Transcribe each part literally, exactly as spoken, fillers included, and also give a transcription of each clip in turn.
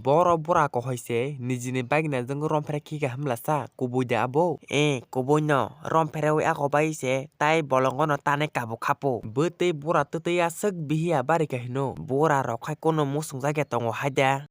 Borok bura kohoi se nijini bagina jwng romphere khe kha himlasa kubui de abo? Eh, kubui no rompherewi ako bai se tai bolongo no tanai kabo khapo. Bwtwi bura twtwi aswk bihiya bari kha hino. Bura rok khai kono musung jakya tongo hai da.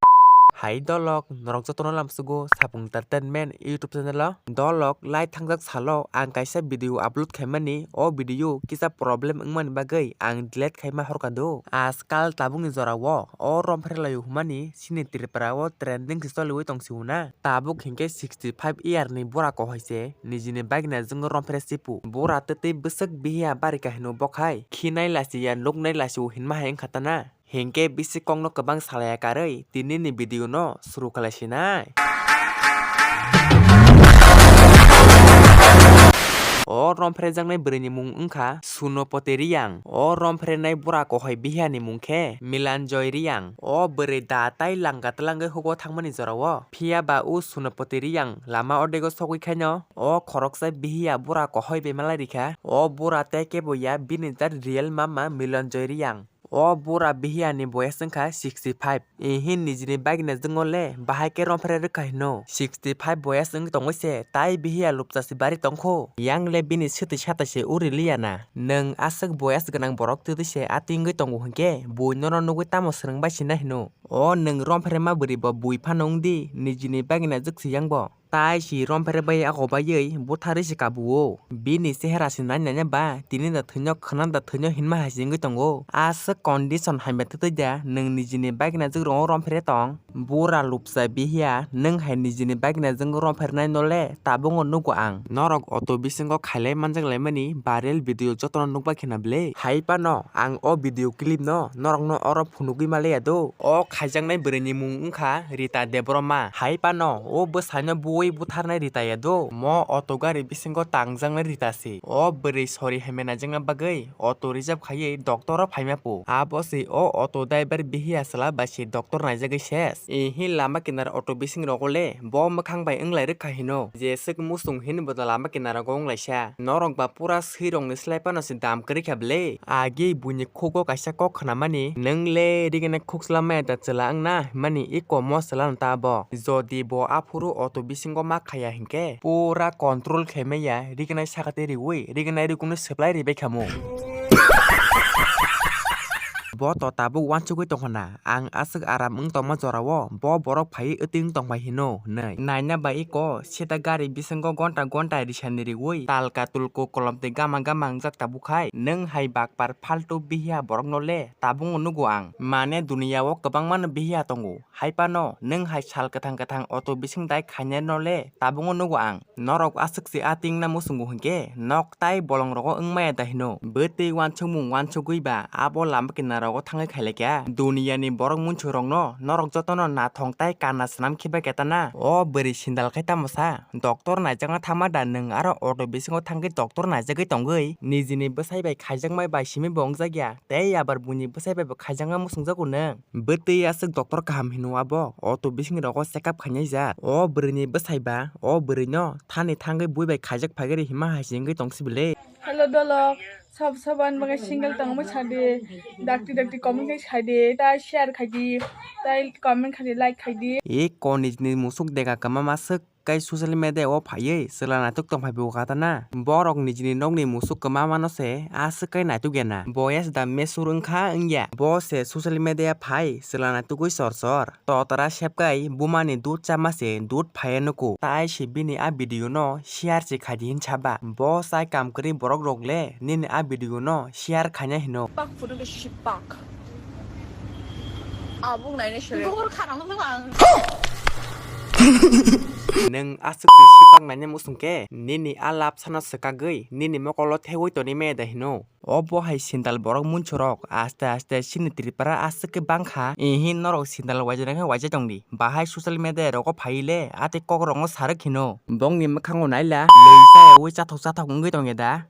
Hai dolok, norok jotono lamsugo Sapung Entertainment YouTube channel o. Dolok, lai thangjak salo ang kaisa video upload khaimani, o video kisa problem wngmani bagwi ang delete khaima horkha do. Ajkal tabukni jorao o romphere laio hwnmani chini Tripura o trending se choliwi tongsiuna. Tabuk hinkhe sixty five year ni bura kohoi se nijini bagina jwng romphere sipu. Bura twtwi bwswk bihiya bari kha hino bokhai. Khinai lachiya nuknai lachio hinma hai wngkha tana. Hinkhe bisi kokno kwbang salaya karwi tinini video no suru khlai sinai. O rompherejaknai bwrwini mung wngkha Sunopoti Riyang. O rompherenai bura kohoi bihiyani mung khe Milanjoy Riyang. O bwrwi da tai langka twlangwi hugo thangmani jorao. Phiya ba o Sunopoti Riyang lama ordego sogwi khaino o khoroksa bihiya bura kohoi bai malai rikha. O bura tei kebo ya, bini jat real mama Milanjoy Riyang. O bura bihiya ni boyas wngkha sixty five. Ihin nijini bagina jwngo le bahai khe romphere rwkha hino. Sixty five boyas wngwi tongwi se tai bihiya lupcha se bari tongkho. Yang le bini swtwi satai se uri liya na. Nwng aswk boyas gwnang borok twtwi se atwi wngwi tongo hinkhe bui nono nugwi tamo swrwng bai sina hino. O nwng romphere ma bwrwi bo bui phano wngdi, nijini bagina jwk se yang bo. Tai si romphere bai ako baiwi butharwi se kabuo. Bini chehera se nai naina ba tini da thwino khwna da thwino hinma hai se wngwi tongo. Aswk condition hamya twtwi da nwng nijini bagina jwk rongo romphere tong. Bura lupcha bihiya, nwng hai nijini bagina jwk romphere nai no le tabungo nugo ang. Norok auto bisingo khailai manjak laimani viral video jotono nukba khena ble. Hai phano ang o video clip no norokno oro phunugwi ma leya do. O khaijaknai bwrwini mung wngkha Rita Debbarma. Hai phano o bwsaino buwi butharnai Rita ya do. Mo auto gari bisingo tangjaknai Rita se. O bwrwi sori hamya naijakna bagwi auto reserve khaiwi doctor o phaima po. Abo se o auto driver bihiya chwla bai se doctor naijagwi ses. Ihi lama kinar auto bising rogo le bo mwkhang bai wnglai rwkha hino. Jeswk musung hin bo da lama kinaro go wnglaisa. Norok ba pura swirokni slai phano se dam kwrwi kha ble. Agi buini khugo kaisa kok khnamani, "Nwng le rigena khuk slamaya da chwla wngna?" hwnmani iko mo chwla no ta bo. Jodi bo aphuru auto bisingo ma khaya hinkhe pura control khaimaya, rigena sakate riwi, rigena rikungno swplai ribai khamu. Bo to tabuk uansugwi tongkha na, ang aswk aram wng tongma jorao bo borok phaiwi wtwi wng tongphai hino hwnwi. Naina bai iko seta gari bisingo gonta gonta risani riwi talka tulku kolom tei gama gama wngjak tabuk khai. Nwng hai bakpar phaltu bihiya borokno le tabungo nugo ang. Mane duniya o kwbangmano bihiya tongo. Hai phano nwng hai sal kwthang kwthang auto bising dai khainai no le tabungo nugo ang. Norok aswk se a tingna muchungo hinkhe nok tai bolong rogo wngmaya da hino. Bwtwi uansukmung uansugwi ba abo lama kinaro go thangwi khailaikha. Duniya ni borok munchurokno norok jotono nathong tai kana swnam khiba keta na. O bwrwi sindal khai tamo sa? Doctor naijakna thangma da nwng aro auto bisingo thangwi doctor naijagwi tongwi? Nijini bwsai bai khaijakmai bai simi bo wngjakya. Tei abar buini bwsai bai bo khaijakma muchungjago nwng. Bwtwi aswk doctor kaham hino abo, auto bising rogo check up khainai jat. O bwrwini bwsai ba, o bwrwino thani thangwi bui bai khaijak phagari hima hai se wngwi tong sibile. Hello dolok, sob sob ani bagwi single tongma sadi, dakti dakti comment khai sadi, tai share khaidi, tai comment khaidi, like khaidi. E konijni musuk dega kwma maswk. Kai social media o phaiwi chwla naituk tongphai bo kha tana. Borok nijini nokni musuk kwma mano se aswk kai naituk ya na. Boyas da mesur wngkha wngya. Bo se social media phai chwla naitugwi sor sor. Totra sepkai bumani dud chama se dud phaiya nuku. Tai se bini a video no share se khaidi hin saba. Bo chai kam kwrwi borok rok le nini a video no share khaina hino. Pak photo ke shipak. Abung naina sore. Bukur khana mo ang. Nwng aswk se sipak naina muchung khe, nini a lab sana swkagwi, nini mokolo thegwi toni me da hino. Obo hai sindal borok munchurok, aste aste chini Tripura aswk khe bangkha, ihin norok sindal waijak khe waijak tongdi. Bahai social media rogo phai le, ate kok rokno sarwk hino. Bongni mwkhango naila, lei chayawi chathok chathok wngwi tongya da.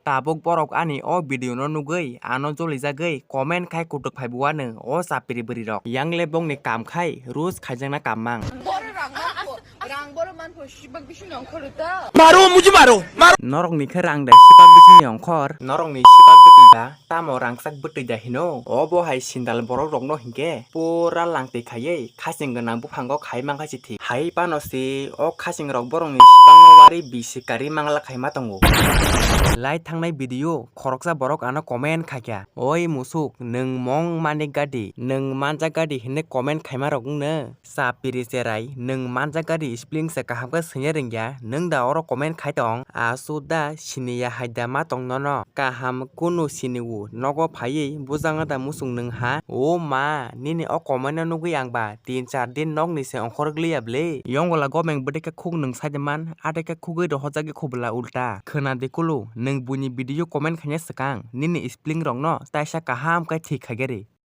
Tabuk borok ani o video no nugwi ano jolijagwi comment khai kutuk phai buano o chapri bwrwi rok. Yang le bongni kam khai rus khaijakna kam mang. Boro rang manpho, rang boro manpho sibak bising ongkhor ta. Maro, mujhe maro, maro. Norok ni khe rang dai sibak bising ni ongkhor. Norok ni sibak bwtwi Ba tamo rangchak bwtwi da hino? Obo hai sindal borok rokno hinkhe pura langtwi khaiwi khaching gwnang buphango khai mankha si thik. Hai phano si o khaching rok borokni swkangno wari bisi karwi mangla khaima tongo. Lai thangnai video khoroksa borok ano comment khaikha, "Oi musuk, nwng mong mani gadi, nwng manjak gadi," hinwi comment khaima rok wngno. Chapiri cherai, nwng manjak gari spelling se kaham khe swngya rwngya, nwng da oro comment khai tong? Asu da siniya hai da ma tong nono? Kaham kunu sini o, nogo phaiwi bujang da musung nwng ha? O ma, nini o comment no nugwi ang ba tin char din nokni se ongkhorok liya ble. Yongola gomeng bwdekhe khuk nwng sai de man, adekhe khugwi rohorjagwi khubla ulta. Khwna de kulu, nwng buini video comment khaina swkang, nini spelling rokno taisa kaham khe thik khaigari.